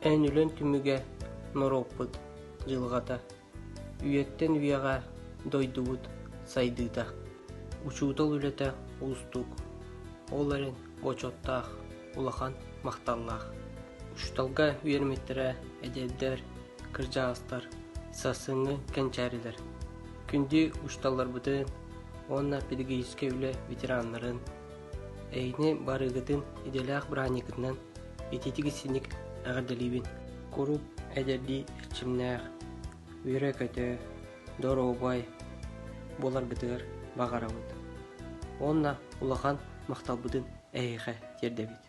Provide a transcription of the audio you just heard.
Эн үлэҥ түмүгэ норуоппут дьылҕата, үйэттэн үйэҕэ дойдубут сайдыыта. Учуутал үлэтэ уустук, ол эрэн бочуоттаах, улахан махталлаах. Учууталга үөрэммиттэрэ эдэрдэр, кырдьаҕастар, сарсыҥҥы кэнчээрилэр. Күндү учууталларбытын уонна педагогическай үлэ ветераннарын Эһигини барыгытын идэлээх бырааһынньыккытынан итиитик-истиҥник эҕэрдэлиибин! Куруук эдэрдии эрчимнээх, үөрэ-көтө, доруобай буоларгытыгар баҕарабыт уонна улахан махталбытын эһиэхэ тиэрдэбит.